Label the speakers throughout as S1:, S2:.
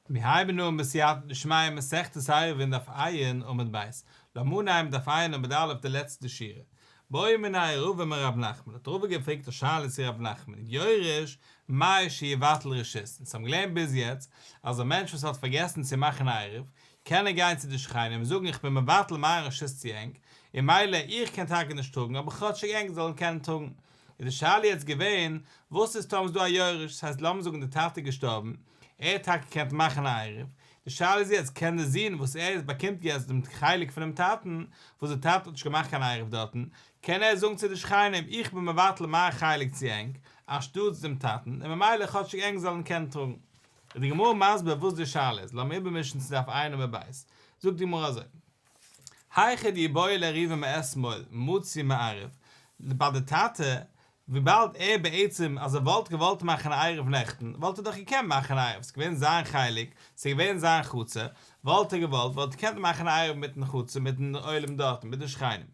S1: מיר הייבן אן בסייעתא דשמיא מסכת עירובין דף ע' עמוד ב', לאמיר אנהייבן דף ע' עמוד א' די לעצטע שורה. בעא מיניה רבא מרב נחמן, האט רבא געפרעגט א שאלה צו רב נחמן, יורש מהו שיבטל רשות, אונז האבן געלערנט ביז יעצט אז א מענטש וואס האט פארגעסן צו מאכן א עירוב, קען ער גיין צו די שכנים און זאגן איך בין מבטל מיין רשות צו ענק, און מילא איך קען טאקע נישט טראגן אבער כאטשיג ענק זאלן קענען טראגן. איז די שאלה יעצט געווען, וואס איז טאמער ס'איז דא א יורש, ס'הייסט לאמיר זאגן די טאטע איז געשטארבן, ער האט טאקע געקענט מאכן א עירוב, די שאלה איז יעצט קען די זון וואס ער איז באקומט יעצט דעם חלק פונעם טאטן, וואס די טאטע האט נישט געמאכט קיין עירוב דארטן, קען ער זאגן צו די שכנים איך בין מבטל מיין חלק צו ענק, אנשטאטס דעם טאטן, און ממילא כאטשיג ענק זאלן קענען טראגן. איז די גמרא מסביר וואס די שאלה איז, לאמיר איבערמישן צו דף ע' עמוד ב', זאגט די גמרא אזוי. היכא דאי בעי לערובי מאתמול מצי מערב, ביי די טאטע, וויבאלד ער בעצם אז ער וואלט געוואלט מאכן א עירוב נעכטן וואלט ער דאך געקענט מאכן א עירוב, ס'איז געווען זיין חלק, ס'איז געווען זיין חצר, וואלט ער געוואלט וואלט ער געקענט מאכן א עירוב מיטן חצר מיטן עולם דארטן מיט די שכנים,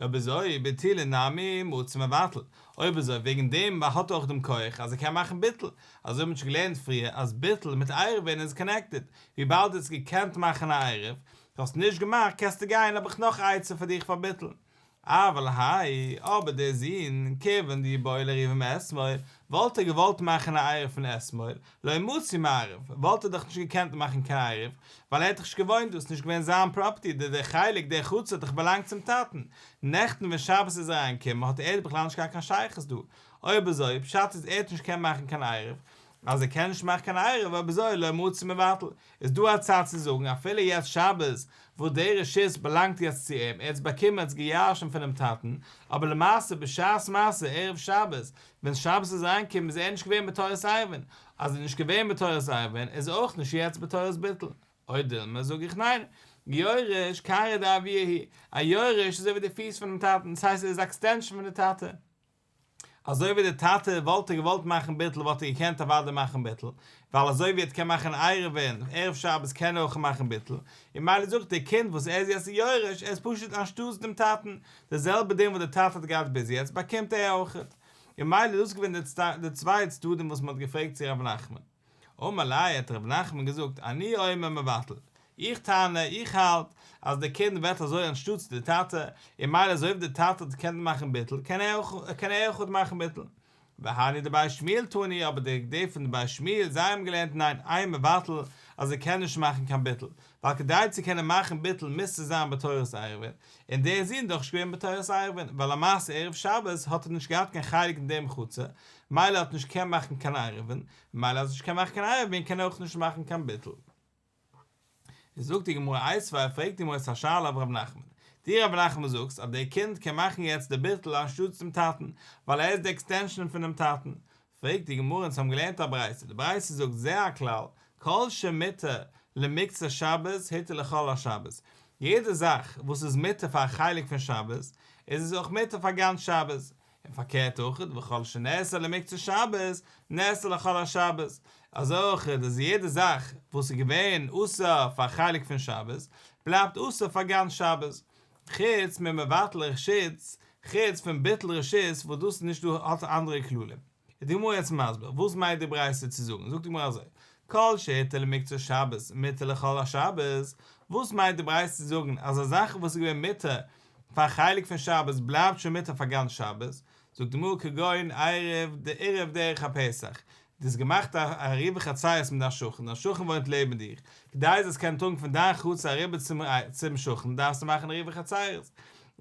S1: אויב אזוי בטולי נמי מצי מבטל, אויב אזוי וועגן דעם האט ער אויך דעם כח אז ער קען מאכן ביטול, אזוי האט מען שוין געלערנט פריער אז ביטול מיט עירובין איז connected, וויבאלד ער האט געקענט מאכן א עירוב, דו האסט נישט געמאכט קענסטו גיין האב איך נאך א עצה פאר דיך פאר ביטול. אבל האי, אבער דער זון, כיוון דאי בעי לערובי מאתמול, וואלט ער געוואלט מאכן א עירוב פון אתמול, לא מצי מערב, וואלט ער דאך נישט געקענט מאכן קיין עירוב, ווייל ער האט דאך נישט געוואוינט דא, ס'נישט געווען זיין property, דער דער חלק, דער חצר האט דאך באלאנגט צום טאטן. נעכטן ווען שבת איז אריינגעקומען האט ער בכלל נישט געהאט קיין שייכות דא. אויב אזוי, פשט איז ער האט נישט געקענט מאכן קיין עירוב, אז ער קען נישט מאכן קיין עירוב, אויב אזוי לא מצי מבטל, איז דא א צד צו זאגן אפילו יעצט שבת וואס די רשות באלאנגט יעצט צו אים, ער האט עס באקומען, ער האט עס געירשנט פונעם טאטן, אבער למעשה בשעת מעשה ערב שבת ווען שבת איז אריינגעקומען איז ער נישט געווען בתורת עירובין, אז ער איז נישט געווען בתורת עירובין איז ער אויך נישט יעצט בתורת ביטול. או דילמא זאג איך ניין, יורש כרעיה דאבוה הוא, א יורש איז אזוי ווי די פיס פונעם טאטן, דאס הייסט ער איז א extension פון די טאטע. אזוי ווי די טאטע וואלט ער געוואלט מאכן ביטול וואלט ער געקענט אוודאי מאכן ביטול, ווייל אזוי ווי ער קען מאכן עירובין ערב שבת קען ער אויך מאכן ביטול, און מילא זאגט דער קינד וואס ער איז יעצט די יורש ער איז פשוט אנשטאטס דעם טאטן, די זעלבע דין וואס די טאטע האט געהאט ביז יעצט באקומט ער אויכעט. און מילא דאס איז געווען די צוויי צדדים וואס מען האט געפרעגט צו ר' נחמן. אמר ליה האט ר' נחמן געזאגט אני אומר מבטל, איך טענה, איך האלט, אז די קינד ווערט אזוי אנשטאטס די טאטע, און מילא אזוי ווי די טאטע האט געקענט מאכן ביטול קען ער אויך קען ער אויך מאכן ביטול. והני דבי שמואל תנו אבער די די פון די בית שמואל זיי האבן געלערנט ניין אין מבטל אז ער קען נישט מאכן קיין ביטול, ווייל כדי צו קענען מאכן ביטול מוז עס זיין בתורת עירובין, און דער זון איז דאך נישט געווען בתורת עירובין, ווייל למעשה ערב שבת האט ער נישט געהאט קיין חלק אין דעם חצר, מילא האט נישט געקענט מאכן קיין עירובין, מילא אז נישט קען מאכן קיין עירובין קען ער אויך נישט מאכן קיין ביטול. איז זאגט די גמרא איתיביה פרעגט די גמרא עס א שאלה אויף ר' נחמן, דו ר' נחמן זאגסט אז דער קינד קען מאכן יעצט די ביטול אנשטאטס דעם טאטן, ווייל ער איז די extension פונעם טאטן, פרעגט די גמרא אונז האבן געלערנט א ברייתא, די ברייתא זאגט זה הכלל, כל שמותר למקצת שבת הותר לכל השבת, יעדע זאך וואס איז מותר פאר א חלק פון שבת, איז עס אויך מותר פאר גאנץ שבת, און פארקערט אויך, וכל שנאסר למקצת שבת, נאסר לכל השבת, אזוי אויך אז יעדע זאך וואס איז געווען אסור פאר א חלק פון שבת, בלייבט אסור פאר גאנץ שבת, חוץ ממבטל רשות, חוץ פון ביטול רשות וואס דאס איז נישט דא האט אנדערע כללים. איז די גמרא יעצט מסביר, וואס מיינט די ברייתא צו זאגן, זאגט די גמרא אזוי, כל שהותר למקצת שבת מותר לכל השבת, וואס מיינט די ברייתא צו זאגן אז א זאך וואס איז געווען מותר פאר א חלק פון שבת בלייבט שוין מותר פאר גאנץ שבת, זאגט די גמרא כגון עירב עירב דרך הפתח, דו האסט געמאכט א עירובי חצירות מיט דיין שכן, דיין שכן וואוינט לעבן דיר, כדי זאלסט קענען טראגן פון דיין חצר אריבער צום שכן דארפסטו מאכן עירובי חצירות,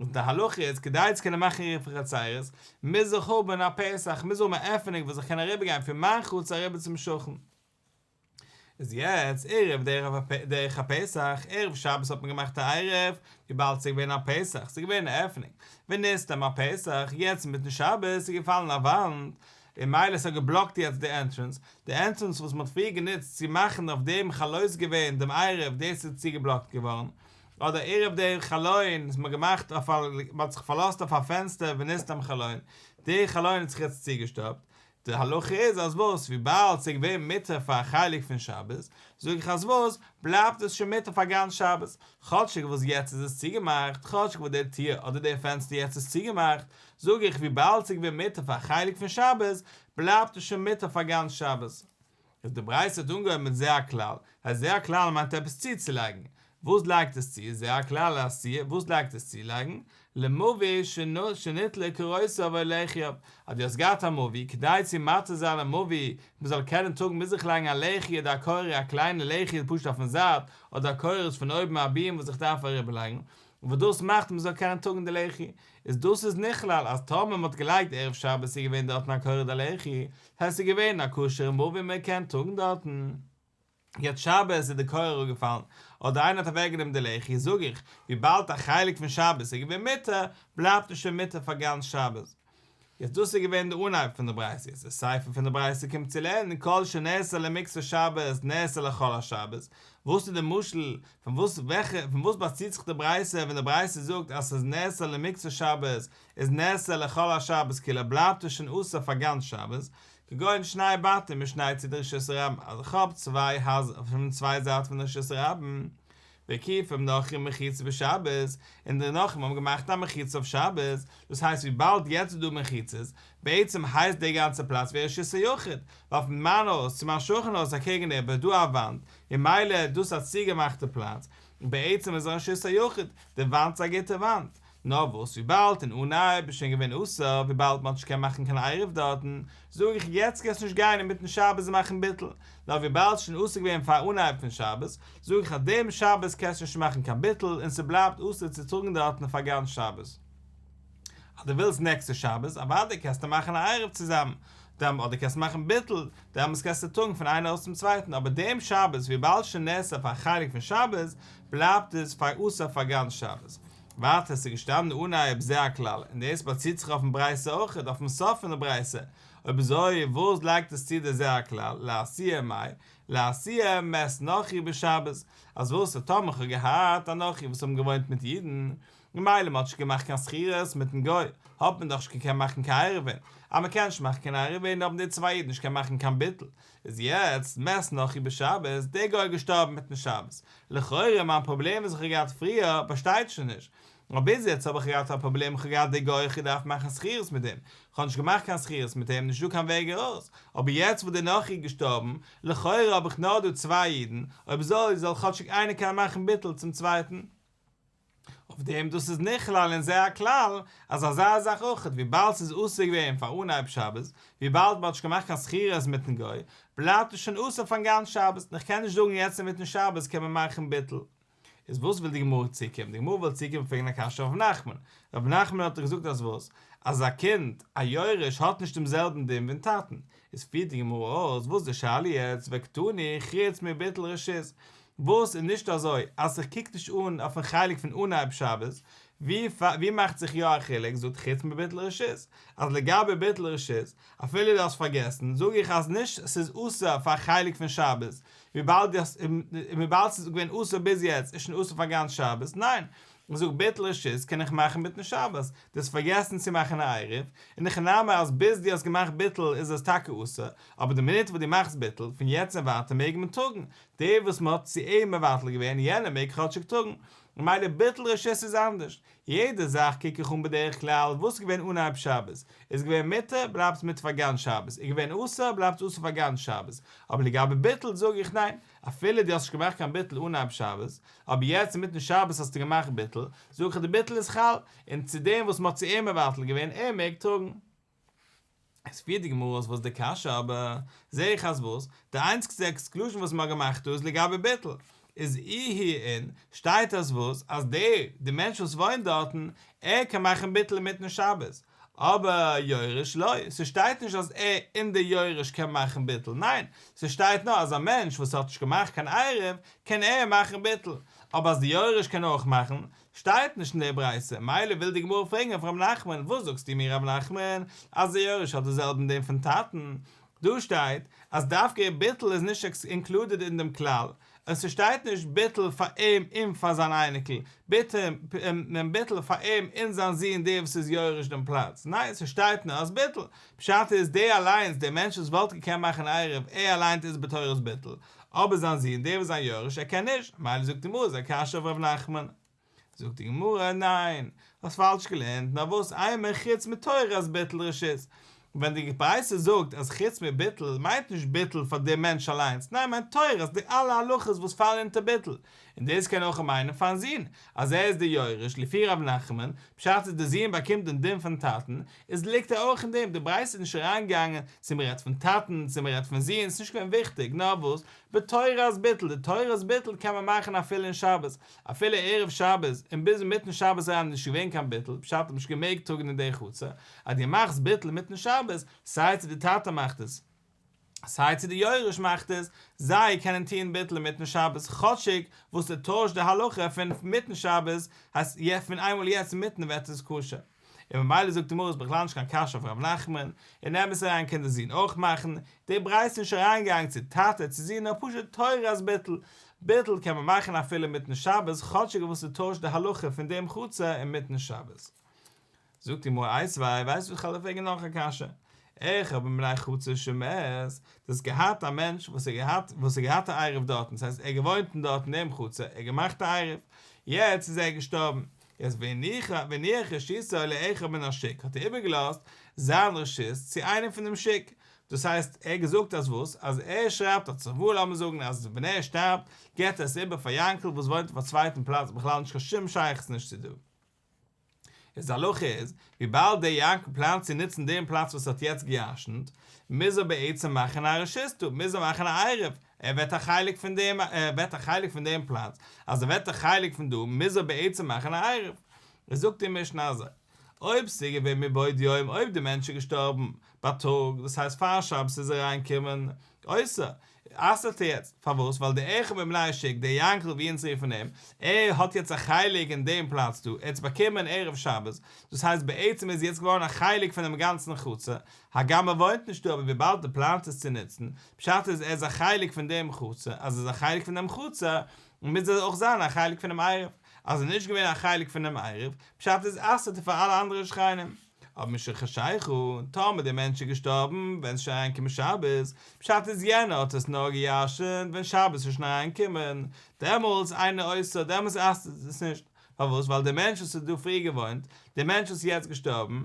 S1: און די הלכה איז כדי צו קענען מאכן עירובי חצירות מוז איך האבן א פתח, מוז האבן א עפענונג וואס איך קען אריבערגיין פון מיין חצר אריבער צום שכן. איז יעצט עירב דרך הפתח, ערב שבת האט מען געמאכט א עירוב, וויבאלד ס'איז געווען א פתח, ס'איז געווען א עפענונג, ונסתם הפתח, יעצט אינמיטן שבת איז געפאלן א וואנט, און מילא ס'האט געבלאקט יעצט די entrance, די entrance וואס מ'האט פריער גענוצט צו מאכן אויף דעם חלות געווען דעם עירוב, דאס איז צוגעבלאקט געווארן, אדער עירב דרך חלון, וואס מ'האט געמאכט אויף א, מ'האט זיך פארלאזט אויף א פענסטער ונסתם חלון, די חלון האט זיך יעצט צוגעשטאפט, די הלכה איז אז וואס וויבאלד ס'איז געווען מותר פאר א חלק פון שבת, זאג איך אז וואס, בלייבט עס שוין מותר פאר גאנץ שבת, כאטשיג וואס יעצט איז עס צוגעמאכט, כאטשיג וואס דער טיר אדער דער פענסטער יעצט איז צוגעמאכט, זאג איך וויבאלד ס'איז געווען מותר פאר א חלק פון שבת, בלייבט עס שוין מותר פאר גאנץ שבת. איז די ברייתא האט אנגעהויבן מיט זה הכלל, הייסט זה הכלל מיינט עפעס צוצולייגן, וואס לייגט עס צו? זה הכלל לאתויי, וואס לייגט עס צולייגן? למבוי שניטלו קורותיו או לחיו, אז דו האסט געהאט א מבוי, כדי צו מתיר זיין א מבוי מען זאל קענען טראגן מוז איך לייגן א לחי אדער א קורה, א קליינע לחי איז פשוט אויפן זייט, אדער א קורה איז פון אויבן א ביעם וואס איך דארף אריבערלייגן, וואס דאס מאכט מען זאל קענען טראגן די לחי, איז דאס איז נכלל אז טאמער מען האט געלייגט ערב שבת איז געווען דארטן א קורה אדער לחי, הייסט ס'איז געווען א כשר'ע מבוי מען קען טראגן דארטן. יעצט שבת איז די קורה אראפגעפאלן, אדער איינער האט אוועקגענומען די לחי, זאג איך, וויבאלד א חלק פון שבת איז געווען מותר, בלייבט עס שוין מותר פאר גאנץ שבת. יעצט דאס איז געווען די אנהייב פון די ברייתא, יעצט די סיפא פון די ברייתא קומט צו לערנען כל שנאסר למקצת שבת נאסר לכל השבת, וואס איז די משל, פון וואס וועלכע פון וואס באציט זיך די ברייתא ווען די ברייתא זאגט אז ס'איז נאסר למקצת שבת איז נאסר לכל השבת כולה בלייבט עס שוין אסור פאר גאנץ שבת, כגון שני בתים משני צידי רשות הרבים, אז איך האב צוויי הייזער פון צוויי זייטן פון רשות הרבים, והקיפום נכרים מחיצה בשבת, און די נכרים האבן געמאכט א מחיצה אויף שבת, דאס הייסט וויבאלד יעצט איז דא מחיצות, בעצם הייסט די גאנצע פלאץ ווי רשות היחיד, ווייל פון מיין הויז צו מיין שכן הויז אקעגן איבער איז דא א וואנט, ממילא איז דאס א צוגעמאכטע פלאץ, און בעצם איז רשות היחיד, די וואנט איז א גוטע וואנט. נאר וואס וויבאלד אין אנהייב איז שוין געווען אסור, וויבאלד מ'האט נישט געקענט מאכן קיין עירוב דארטן, זאג איך יעצט קענסט נישט גיין אינמיטן שבת און מאכן ביטול, נאר וויבאלד ס'איז שוין אסור געווען פאר אנהייב פון שבת, זאג איך אז דעם שבת קענסטו נישט מאכן קיין ביטול און ס'בלייבט אסור צו טראגן דארטן פאר גאנץ שבת. אז דו ווילסט נעקסטע שבת, אוודאי קענסטו מאכן א עירוב צוזאמען, דעם אדער קענסט מאכן ביטול, דעמאלס קענסטו טראגן פון איין הויז צום צווייטן, אבער דעם שבת וויבאלד שוין נאסר פאר א חלק פון שבת, בלייבט עס פאר אסור פאר גאנץ שבת. ווייטער עס איז געשטאנען אנהייב זה הכלל, און דאס באציט זיך אויפן ברייתא אויכעט, אויפן סוף פון די ברייתא, אויב אזוי וואס לייגט עס צו די זה הכלל, לאתויי מאי, לאתויי מת נכרי בשבת, אז וואס טאמער איך האב געהאט א נכרי וואס האבן געוואוינט מיט אידן, ממילא מען האט נישט געמאכט קיין שכירות מיטן גוי, האט מען דאך נישט געקענט מאכן קיין עירובין, אז מען קען נישט מאכן קיין עירובין האבן די צוויי אידן נישט געקענט מאכן קיין ביטול, איז יעצט מת נכרי בשבת, דער גוי איז געשטארבן מיטן שבת, לכאורה מיין פראבלעם וואס איך האב געהאט פריער באשטייט שוין נישט, נאר ביז יעצט האב איך געהאט א פראבלעם איך האב געהאט די גוי איך האב געדארפט מאכן שכירות מיט דעם, איך האב נישט געמאכט קיין שכירות מיט אים נישט דא קיין וועג ארויס, אבער יעצט וואס דער נכרי איז געשטארבן, לכאורה האב איך נאר דא צוויי אידן, אויב אזוי זאל כאטשיג איינער קענען מאכן ביטול צום צווייטן. אויף דעם דאס איז נכלל אין זה הכלל אז אזא זאך אויכעט וויבאלד ס'איז אסור געווען פאר אנהייב שבת, וויבאלד מ'האט נישט געמאכט קיין שכירות מיטן גוי, בלייבט עס שוין אסור פארן גאנץ שבת, און איך קען נישט זאגן יעצט אינמיטן שבת קען מען מאכן ביטול. איז וואס וויל די גמרא צוקומען? די גמרא וויל צוקומען פרעגן א קשיא אויף ר' נחמן. ר' נחמן האט דאך געזאגט אז וואס? אז א קינד, א יורש, האט נישט דעם זעלבן דין ווי דעם טאטן. איז פירט די גמרא אויס, וואס איז די שאלה יעצט, וקתני חוץ מביטול רשות, וואס איז נישט אזוי אז איך קוק נישט אן אויפן חלק פון אנהייב שבת, ווי ווי מאכט זיך יא א חילוק, זאגט חוץ מביטול רשות, אז לגבי ביטול רשות, אפילו דו האסט פארגעסן, זאג איך אז נישט ס'איז אסור פאר א חלק פון שבת, וויבאלד דו האסט וויבאלד ס'איז געווען אסור ביז יעצט איז שוין אסור פאר גאנץ שבת, ניין, איך זאג ביטול רשות קען איך מאכן מיטן שבת, דו האסט פארגעסן צו מאכן א עירוב, אין הכי נמי אז ביז דו האסט געמאכט ביטול איז עס טאקע אסור, אבער די מינוט וואס דו מאכסט ביטול, פון יעצט און ווייטער מעג מען טראגן, דער וואס מען האט צו אים מבטל געווען יענער מעג כאטשיג טראגן, ממילא ביטול רשות איז אנדערש, יעדע זאך קוק איך אן בדרך כלל וואס איז געווען אנהייב שבת, איז געווען מותר בלייבט עס מותר פאר גאנץ שבת, איז געווען אסור בלייבט עס אסור פאר גאנץ שבת, אבער לגבי ביטול זאג איך ניין, אפילו דו האסט נישט געמאכט קיין ביטול אנהייב שבת, אבער יעצט אינמיטן שבת האסטו געמאכט ביטול, זאג איך די ביטול איז חל, און צו דעם וואס מען האט צו אים מבטל געווען ער מעג טראגן. עס פירט די גמרא אויס וואס די קשיא אבער זעה איך אז וואס די איינציגסטע עקסקלוזשען וואס מען האט געמאכט דא איז לגבי ביטול איז איהו אין שטייט אז וואס אז די די מענטש וואס וואוינט דארטן ער קען מאכן ביטול אינמיטן שבת אבער יורש לא ס'שטייט נישט אז ער און די יורש קען מאכן ביטול ניין ס'שטייט נאר אז א מענטש וואס האט נישט געמאכט קיין עירוב קען ער מאכן ביטול אבער אז די יורש קען אויך מאכן שטייט נישט אין די ברייתא, מילא וויל די גמרא פרעגן אויף ר' נחמן, וואס זאגסטו מיר ר' נחמן אז די יורש האט די זעלבן דין פון טאטן? דא שטייט אז דווקא ביטול איז נישט אינקלודעד אין דעם כלל, און ס'שטייט נישט ביטול פאר אים און פאר זיין אייניקל, ביטול פאר אים און זיין זון דער וואס איז יורש דעם פלאץ, ניין ס'שטייט נאר אז ביטול, פשט איז דער אליינס דער מענטש וואס וואלט געקענט מאכן עירוב ער אליינס איז בתורת ביטול, אבער זיין זון דער וואס זיין יורש ער קען נישט, מילא זאגט די גמרא איז א קשיא אויף ר' נחמן. זאגט די גמרא ניין, האסט פאלש געלערנט, נאר וואס אימא חוץ מתורת ביטול רשות. ווען די ברייתא זאגט אז חוץ מביטול מיינט נישט ביטול פאר דעם מענטש אליינס, ניין מיינט תורת די אלע הלכות וואס פאלן אונטער ביטול, און דאס קען אויך מיינען פארן זון אז ער איז די יורש, לפי ר' נחמן, פשט איז די זון באקומט דעם דין פון טאטן, איז ליגט ער אויך אין דעם, די ברייתא איז נישט אריינגעגאנגען צו מען רעדט פון טאטן צו מען רעדט פון זון, ס'נישט געווען וויכטיג, נאר וואס, בתורת ביטול, די תורת ביטול קען מען מאכן אפילו אין שבת, אפילו ערב שבת און ביז אינמיטן שבת אריין איז נישט געווען קיין ביטול, פשט האט מען נישט געמעגט טראגן אין די חצר, אז דו מאכסט ביטול אינמיטן שבת, סיי צו די טאטע מאכט עס, סיי צו די יורש מאכט עס, זיי קענען טוען ביטול אינמיטן שבת, כאטשיג וואס ס'טוישט די הלכה פון מיטן שבת, הייסט פון איינמאל יעצט אינמיטן ווערט עס כשר. און ממילא זאגט די גמרא איז בכלל נישט קיין קשיא אויף ר' נחמן, אין אמת אריין קען די זון אויך מאכן, די ברייתא איז נישט אריינגעגאנגען צו טאטע צו זון נאר פשוט תורת ביטול, ביטול קען מען מאכן אפילו אינמיטן שבת כאטשיג וואס ס'טוישט די הלכה פון דעם חצר אינמיטן שבת. זאגט די גמרא איתיביה, ווייסט וואס כ'וועל דיר פרעגן נאך א קשיא, אחד מבני חצר שמת, דו האסט געהאט א מענטש וואס האט געהאט וואס האט געהאט א עירוב דארטן, ס'הייסט ער האט געוואוינט אין דארט אין דעם חצר, ער האט געמאכט א עירוב, יעצט איז ער געשטארבן, יעצט והניח והניח רשותו לאחד מן השוק, האט ער איבערגעלאזט זיין רשות צו איינעם פון דעם שוק, דאס הייסט ער האט געזאגט אז וואס? אז ער שרייבט א צוואה לאמיר זאגן אז ווען ער שטארבט געבט ער עס איבער פאר יענקל וואס וואוינט אויף א צווייטן פלאץ בכלל נישט קיין שום שייכות נישט צו דא. איז די הלכה איז, וויבאלד דער יענקל פלאנט צו נוצן דעם פלאץ וואס ער האט יעצט געירשנט, מוז ער בעצם מאכן א רשות דא, מוז ער מאכן א עירוב, ער ווערט א חלק פון דעם, ער ווערט א חלק פון דעם פלאץ, אז ער ווערט א חלק פון דא, מוז ער בעצם מאכן א עירוב. איז זאגט די משנה אזוי, אויב ס'איז געווען מבעוד יום, אויב די מענטש איז געשטארבן בייטאג, דאס הייסט פאר שבת איז אריינגעקומען, אוסר, אסר'ט ער יעצט, פארוואס? ווייל דער אחד מבני השוק, דער יענקל ווי אונז רופן אים, ער האט יעצט א חלק אין דעם פלאץ דא, ער האט עס באקומען ערב שבת, דאס הייסט בעצם איז יעצט געווארן א חלק פונעם גאנצן חצר, הגם ער וואוינט נישט דא אבער וויבאלד ער פלאנט עס צו נוצן, פשט איז ער איז א חלק פון דעם חצר, אז ער איז א חלק פון דעם חצר, מוז ער אויך זיין א חלק פונעם עירוב, אז ער איז נישט געווען א חלק פונעם עירוב, פשט איז אסר'ט ער פאר אלע אנדערע שכנים. אבער משחשיכה, טאמער דער מענטש איז געשטארבן ווען ס'איז שוין אריינגעקומען שבת, פשט איז יענער האט עס נאר געירשנט ווען שבת איז שוין אריינגעקומען, דעמאלטס אינו אוסר, דעמאלטס אסר'ט עס נישט, פארוואס? ווייל דער מענטש וואס האט דא פריער געוואוינט, דער מענטש וואס איז יעצט געשטארבן,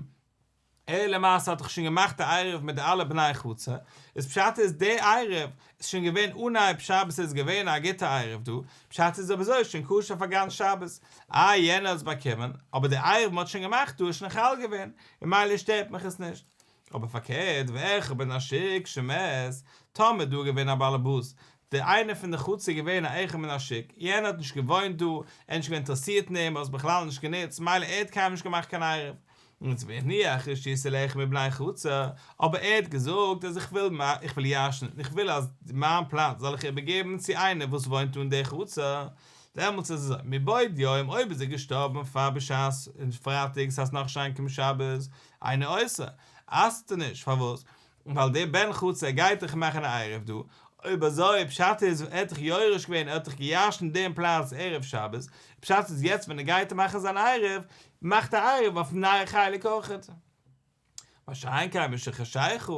S1: ער למעשה האט דאך שוין געמאכט א עירוב מיט די אלע בני חצר, איז פשט איז דער עירוב איז שוין געווען אנהייב שבת איז געווען א גוטע עירוב דא, פשט איז אויב אזוי איז שוין כשר פאר גאנץ שבת, איי יענער האט עס באקומען, אבער די עירוב מ'האט שוין געמאכט דא איז שוין חל געווען, און ממילא שטערט מיך עס נישט. אבער פארקערט ואחד מן השוק שמת, טאמער דא געווען א באלעבאס, דער איינער פון די חצר איז געווען א אחד מן השוק, יענער האט נישט געוואוינט דא, ער איז נישט געווען אינטערעסירט אין דעם, ער האט עס בכלל נישט גענוצט, ממילא ער האט קיינמאל נישט געמאכט קיין עירוב, און והניח רשותו לאחד מבני חצר, אבער ער האט געזאגט אז איך וויל איך וויל ירש'נען, איך וויל אז מיין פלאץ זאל איך איבערגעבן צו איינער וואס וואוינט דא אין די חצר, דעמאלטס איז אזוי, מבעוד יום אויב איז ער געשטארבן פאר בשעת פרייטאג ס'הייסט נאך נישט אריינגעקומען שבת, אינו אוסר, אסר'ט ער נישט, פארוואס? ווייל דער בן חצר גייט דאך מאכן א עירוב דא, אויב אזוי פשט איז ער האט דאך יורש געווען ער האט דאך געירשנט דעם פלאץ ערב שבת, פשט איז יעצט ווען ער גייט מאכן זיין עירוב מאכט ער עירוב אויפן נייע חלק אויכעט. מה שאין כן משחשיכה,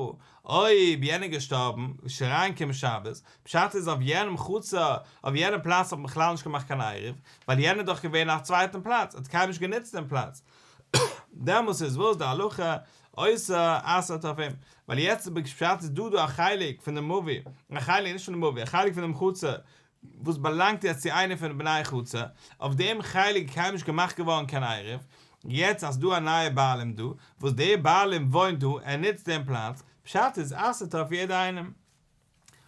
S1: אויב יענער געשטארבן שוין אריינגעקומען שבת, פשט איז אויף יענעם חצר אויף יענעם פלאץ האט מען בכלל נישט געמאכט קיין עירוב, ווייל יענער איז דאך געווען אויף א צווייטן פלאץ ער האט קיינמאל נישט גענוצט דעם פלאץ, דעמאלס איז וואס די הלכה? אוסר אסר'ט אויף אים, ווייל יעצט איז בפשט איז דא דא א חלק פון די מבוי, א חלק נישט פון די מבוי, א חלק פון דעם חצר וואס באלאנגט יעצט צו איינער פון די בני חצר, אויף דעם חלק איז קיינמאל נישט געמאכט געווארן קיין עירוב, יעצט אז ס'דא א נייע בעלים דא, וואס דער בעלים וואוינט דא, ער נוצט דעם פלאץ, פשט איז אסר'ט אויף יעדער איינעם.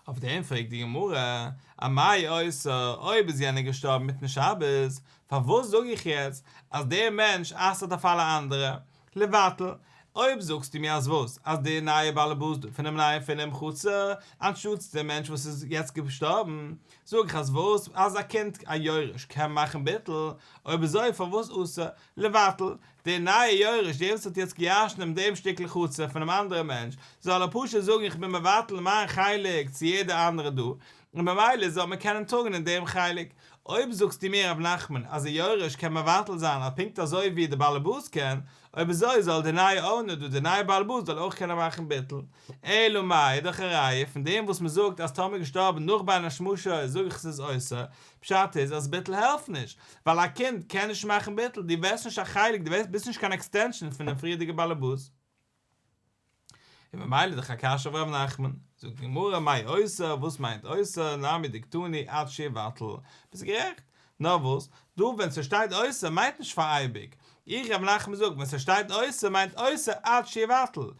S1: אויף דעם פרעגט די גמרא, אמאי אוסר, אויב איז יענער געשטארבן מיטן שבת, פארוואס זאג איך יעצט אז דער מענטש אסר'ט אויף אלע אנדערע? לבטל, אויב זאגסטו מיר אז וואס? אז דער נייער באלעבאס דא פונעם נייעם פונעם חצר, אנשטאטס דער מענטש וואס איז יעצט געשטארבן, זאג איך אז וואס? אז א קינד א יורש קען מאכן ביטול, אויב אזוי פארוואס אוסר? לבטל, דער נייער יורש, דער וואס האט יעצט געירשנט דעם שטיקל חצר פונעם אנדערן מענטש, זאל ער פשוט זאגן איך בין מבטל מיין חלק צו יעדער אנדערע דא, און במילא זאל מען קענען טראגן אין דעם חלק. אויב זאגסטו מיר ר' נחמן אז דער יורש קען מבטל זיין אז פונקט אזוי ווי דער באלעבאס קען, אויב אזוי זאל דער נייער אונער דא, דער נייער באלעבאס זאל אויך קענען מאכן ביטול. אלא מאי, איז דאך א ראיה פון דעם וואס מען זאגט אז טאמער געשטארבן נאך בין השמשות זאג איך ס'איז אוסר, פשט איז אז ביטול העלפט נישט, ווייל א קינד קען נישט מאכן ביטול, דו ווערסט נישט א חלק, דו ביסט נישט קיין עקסטענשאן פונעם פריערדיגע באלעבאס. און ממילא איז דאך א קשיא אויף ר' נחמן. זאגט די גמרא מאי יותר, וואס מיינט יותר, נמי דקתני עד שיבטל. ביסט גערעכט. נאר וואס, דא ווען ס'שטייט יותר מיינט נישט פאר אייביג. איך ר' נחמן זאג ווען ס'שטייט יותר מיינט יותר עד שיבטל.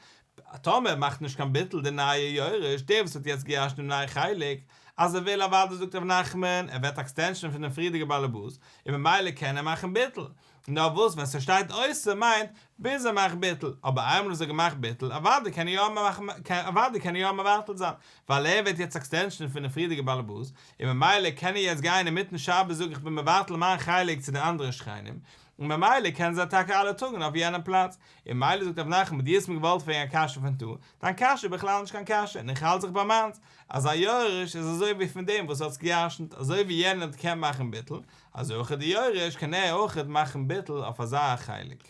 S1: טאמער מאכט נישט קיין ביטול די נייע יורש, דער וואס האט יעצט געירשנט דעם נייע חלק, אז ער וויל אוודאי זאגט ר' נחמן, ער ווערט עקסטענשאן פון דעם פריערדיגע באלעבאס, און ממילא קען ער מאכן ביטול. נאר וואס ווען ס'שטייט יותר מיינט ביז ער מאכט ביטול, אבער איינמאל איז ער געמאכט ביטול אוודאי קען ער יא מאכן אוודאי קען ער יא מבטל זיין, ווייל ער ווערט יעצט עקסטענשאן פונעם פריערדיגע באלעבאס, און ממילא קען ער יעצט גיין אינמיטן שבת זאגן איך בין מבטל מיין חלק צו די אנדערע שכנים, און ממילא קענען זיי טאקע אלע טראגן אויף יענעם פלאץ, און ממילא זאגט רב נחמן דו האסט מיר געוואלט פרעגן א קשיא פון דא, דיין קשיא איז בכלל נישט קיין קשיא און איך האלט זיך ביי מיינס, אז א יורש איז אזוי ווי פון דעם וואס האט עס געירשנט, אזוי ווי יענער קען מאכן ביטול, אזוי אויך די יורש קען ער אויכעט מאכן ביטול אויף אזא חלק.